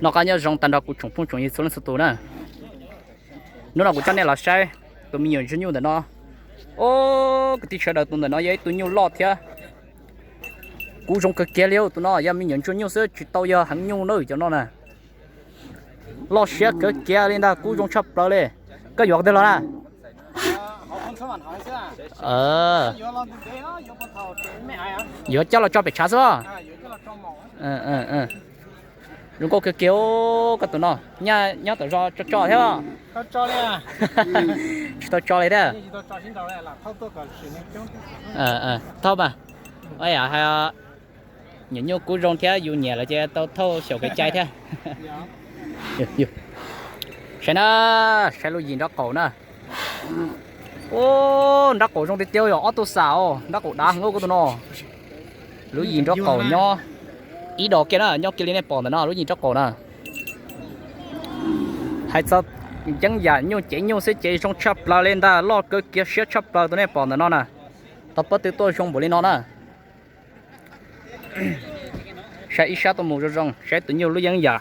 Noj qab nyob zoo tag nrho kuv tsoom phooj tsoom ywg txhua leej txhua tus na. Hnub no kuv coj nej los saib tus me nyuam ntsuag nyuj ntawm no. Os, kwv tij sawv daws, tus ntawm no yog ib tug nyuj loj thiab kub zoo kawg kiag li. Tus no yog me nyuam ntsuag nyuj xwb, tsis tau yog heev nyuj na, cov no na. Loj siab kawg kiag li ntag, kub zoo tshaj plaws li. Koj yuav qhov twg los na? Yuav coj los tso pem tshav xwb. Zoo nkauj kawg kiag koj tus no. Nyob tom zos tso tso thiab. Tsis tau tso li thiab. Thauj mas, nyuam nyuj kub zoo thiab yus nyiam lawm ces tau thauj xyaum kev cai thiab. Saib na, saib lub yim nraub qaum na. Ub, nraub qaum zoo tiag tiag, yog ob tug xam os, nraub qaum dav heev koj tus no. Lub yim nraub qaum nyob ib dos kiag na, nyob kiag li nej pom ntawm no, lub yim nraub qaum na. Hais txog yeeb yam nyuj cev nyuj xwb ces zoo tshaj plaws li ntag, loj kawg kiag siab tshaj plaws tus nej pom ntawm no na. Tau pob tw tuaj zoo npaum li no na. Saib ib sab tuaj mus zoo zoo, saib tus nyuj lub yeeb yam,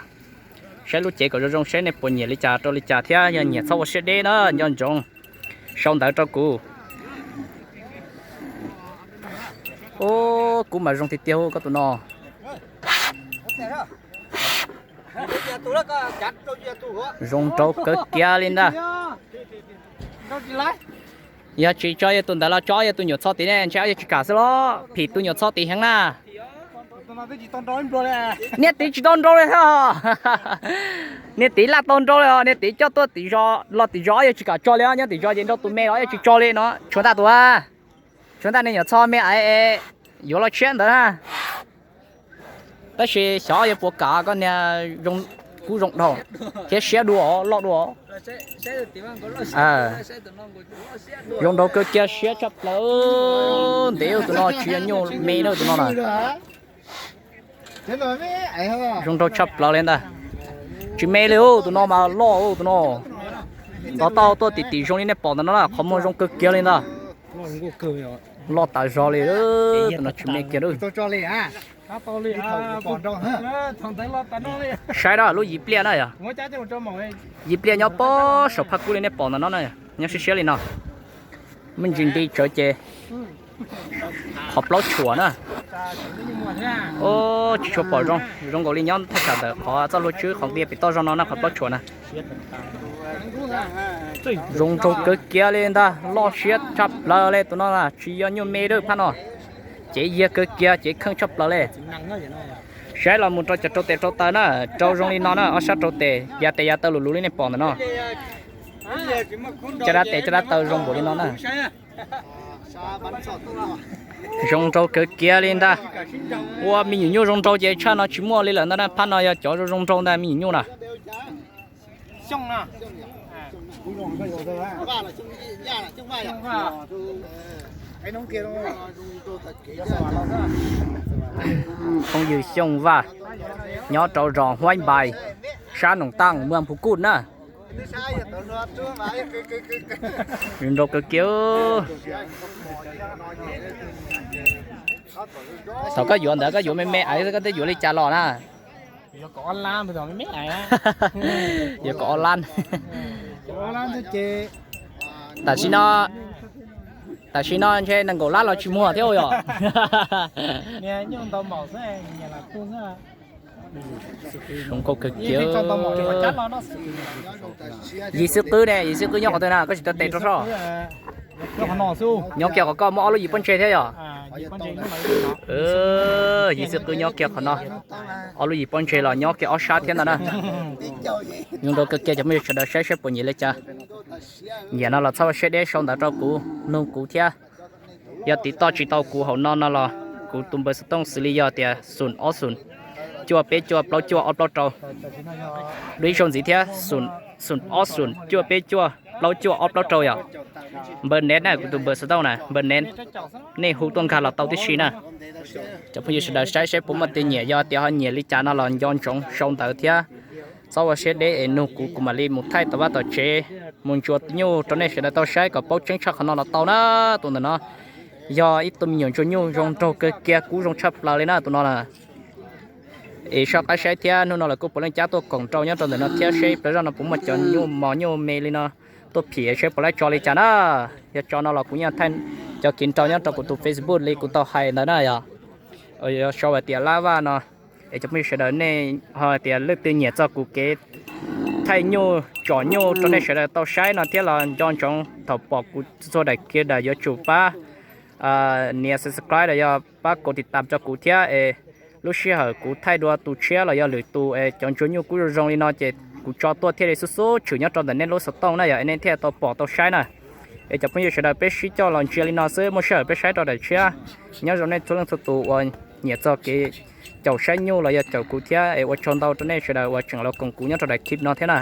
saib lub cev kom zoo zoo, saib nej puas nyiam li cas rau li cas thiab, yog nyiam txhob ua siab deb na, nco ntsoov sau ntawv rau kuv. Ub, kub mas zoo tiag tiag koj tus no. Zoo nraug kawg kiag li ntag. Yog tsis tso yog tus ntawd los tso yog tus nyuam txho tid ne, ntshe ob yog tsis kam xwb los phim tus nyuam txho tid heev na. Niag tid tsis tau nrau li thiab. Niag tid laj tau nrau li os, niag tid coj tuaj tim zos los tim zos ob yog tsis kam tso li os, nyob tim zos ces nrau tus me los ob yog tsis tso li no, tshuav ntag tus, tshuav ntag niag nyuam txho me ais yuav los tshiab ntawd na. Tab sis xyov yuav puas kam koj niag kub zoo dhau thiab siab dua loj dua. Zoo nraug kawg kiag siab tshaj plaws, ntev tus no tsis yog nyuj me na tus no na. Zoo nraug tshaj plaws li ntag. Tsis me li tus no mas loj tus no. Tau tau tuaj tim tim zoo li nej pom ntawm no na, qhov muag zoo kawg kiag li ntag. Loj tas zog li, tus no tsis me kiag. Saib da lub yim pliaj na yog, yim pliaj nyob pob saum phaj kub li nej pom ntawm no na, nyob siab siab li no. Me ntsis nti tsawv ces qhov plaub tshuam na. Tsis tshua pom zoo, zoo nkaus li nyob thaj tsam ntawm qhov txoj hlua tswb qhov ntiaj pem toj zog no na, qhov plaub tshuam na. Zoo nraug kawg kiag li ntag, loj siab tshaj plaws li tus no, tsis yog nyuj me lawm phaj no. Cev yiag kawg kiag, cev kheej tshaj plaws li. Saib los mus rau cov rau tes rau taw na, rau zoo li no na, ob sab rau tes yav tes yav taw lus lus li nej pom ntawm no. Caj dab tes caj dab taw zoo npaum li no na. Zoo nraug kawg kiag li ntag. Ua me nyuam nyuj zoo nraug ces tshaj no tsis muaj li lawm ntag na, phaj no yog cov zoo zoo nraug ntag me nyuam nyuj na. Phooj ywg Xyooj Vaj nyob rau zos Huaib Npais, sab Noom Taaj, muaj Phuv Kuj na. Zoo nraug kawg kiag. Thaum koj yuav ntawd koj yuav me me ais xwb, koj twb yuav li cas los na? Yuav kom ob lab. Tam sim no, tam sim no ntshe nees nkaum lab los tsis muag thiab yom. Zoo nkauj kawg kiag. Yim xwb qwb ne, yim xwb qwb nyob qhov twg na, koj tsis tau tes rau soj. Nyob kiag qhov koj muaj ob lub yim pob ntseg thiab yom. Yim xwb qwb nyob kiag qhov no, ob lub yim pob ntseg los nyob kiag ob sab thiab ntag na. Zoo nraug kawg kiag cov phooj ywg sawv daws saib saib puas nyiam li cas. Nyiam no los txhob ua siab deb sau ntawv rau kuv, nug kuv thiab. Yog tiv toj tsis tau kuv hauv no no los kuv tus npawb xov tooj xws li yog tias xoom ob xoom cuaj peb cuaj plaub cuaj ob plaub rau. Dua ib zaug ntxiv thiab, xoom ob xoom cuaj peb cuaj plaub cuaj ob plaub rau yom. Npawb nev na, kuv tus npawb xov tooj na, npawb nev. Nej hu tuaj nkag los tau tib si na. Cov phooj ywg sawv daws saib saib puas muaj tus nyiam, yog tias ho nyiam li cas no los nco ntsoov sau ntawv thiab. Txhob ua siab deb es nug kuv, kuv mam li mus thaij tom vaj tom tsev, mus ntsuas nyuj rau nej sawv daws tau saib kom paub tseeb tshaj qhov no los tau na. Tus ntawm no yog ib tug me nyuam ntsuag nyuj zoo nraug kawg kiag, kub zoo tshaj plaws li na tus no na. Es soj qab saib thiab, hnub no los kuj puav leej cab tuaj koom nrau nyob rau ntawm no thiab, seb plaws zoj no puas muaj cov nyuj mos nyuj me li no tuaj phim seb puas laib tso li cas na. Yog tso no los kuv yeej thaij cov kiv nrau nyob rau kuv tus Facebook li kuv tau hais ntawd na yog. Yog sau hais tias Lab Vaj no, es cov phooj ywg sawv daws nej ho tias leej twg nyiam txog kuv kev thaij nyuj tsom nyuj rau nej sawv daws tau saib no thiab los nco ntsoov thaum pom kuv txhua daim kiv daws yuav tsum pab nias subscribe los yog pab kaum tiv tam rau kuv thiab es lub sij hawm kuv thaij dua tus tshiab los yog lwm tus es cov ntsuag nyuj kub zoo zoo li no ces kuv tso tuaj thiaj li xub xub tshwm nyob rau ntawm nej lub xov tooj na yog es nej thiaj tau pom tau saib na. Es cov phooj ywg sawv daws peb sib coj los ntsia li no xwb, muaj sij hawm peb saib rau daim tshiab. Nyob zoo nej txhua leej txhua tus uas nyiam txog kev caum saib nyuj los yog caum kuv thiab es ua tsaug ntau rau nej sawv daws uas tseem los koom kuv nyob rau daim clip no thiab na.